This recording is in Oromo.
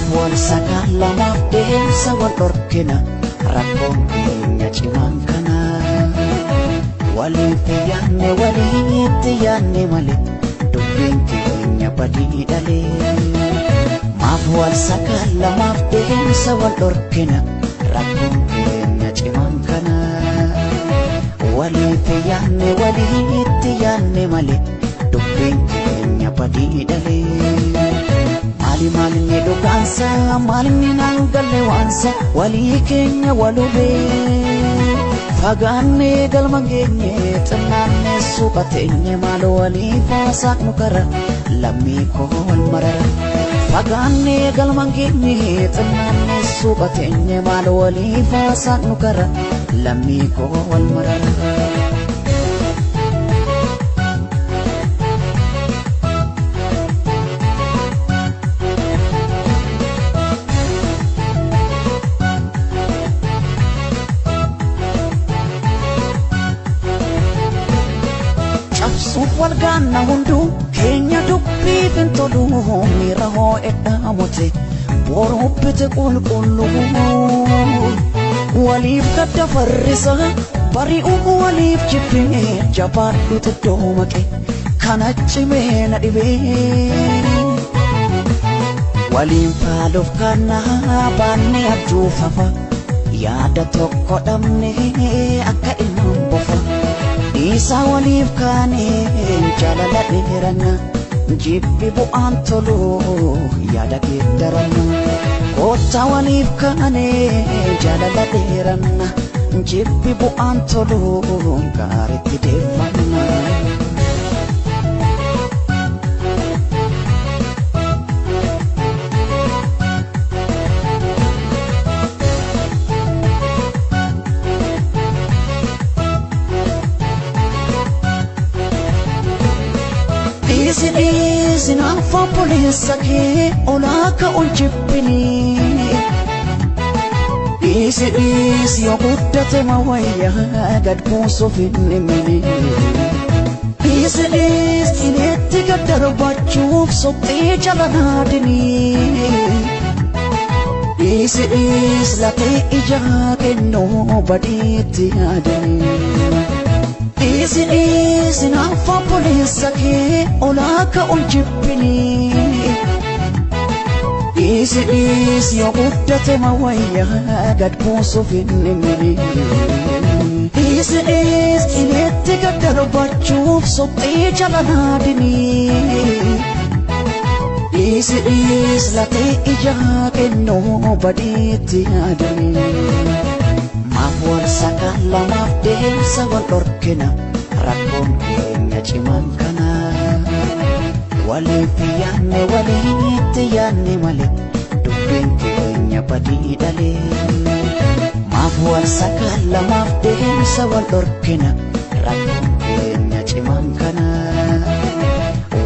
Maaf wal sakaalla maaf deemsa wal dhorkina rakkoon keenya cimaan kana. Waliif yaanne walitti yaanne malee dubbiin keenya badii dhalee. Maaf wal sakaalla maaf deemsa wal dhorkina rakkoon keenya cimaan kana. Waliif yaanne walitti yaanne malee dubbiin keenya badii dhalee. Maali maalinni dhugaansa maalinni naan galle waansa walii keenya walubee. Fagaannee galma geenye xinnaannee suuqa teenye maal walii faasaaq nu kara lammii koo wal marara. Fagaannee galma geenye xinnaannee suuqa teenye maal walii faasaaq nu kara lammii koo wal marara. Cabsuuf wal gaanna hunduu keenya dubbiif hin tolu miira hoo'edhaa mute boruubbite qulqulluu. Waliif gadda farrisa bari'uu waliif jibbee jabaadhu xiddoo maqe kana cimee na dhibee. Waliin faaluuf kana baannee abjuufafa yaada tokko dhabne akka ilmaan bofa. Dhiisaa waliif kaanee jaalala dheeranna jibbi bu'aan tolu yaada geeddaranna. Koottaa waliif kaanee jaalala dheeranna jibbi bu'aan tolu gaariitti deeffanna. Dhiisi dhiisi naaf obboleessa kee olaa ka'uun jibbinii. Dhiisi dhiisi yoo guddate ma wayyaa gad buusuuf hin dhimminii. Dhiisi dhiisi qileetti gad darbachuuf sophee jala naadinii. Dhiisi dhiisi lafee ijaa kennuu badiitti yaadinii. Dhiisi dhiisi naaf obboleessa kee olaa ka'uun jibbinii. Dhiisi dhiisi yoo guddate ma wayyaa gad buusuuf hin dhimminii. Dhiisi dhiisi qileetti gad darbachuuf sophee jala naadinii. Dhiisi dhiisi lafee ijaa kennuu badiitti yaadinii. Maaf wal sakaalla maaf deemsa wal dhorkina rakkoon keenya cimaan kana. Waliif yaanne walitti yaanne malee dubbiin keenya badii dhalee. Maaf wal sakaalla maaf deemsa wal dhorkina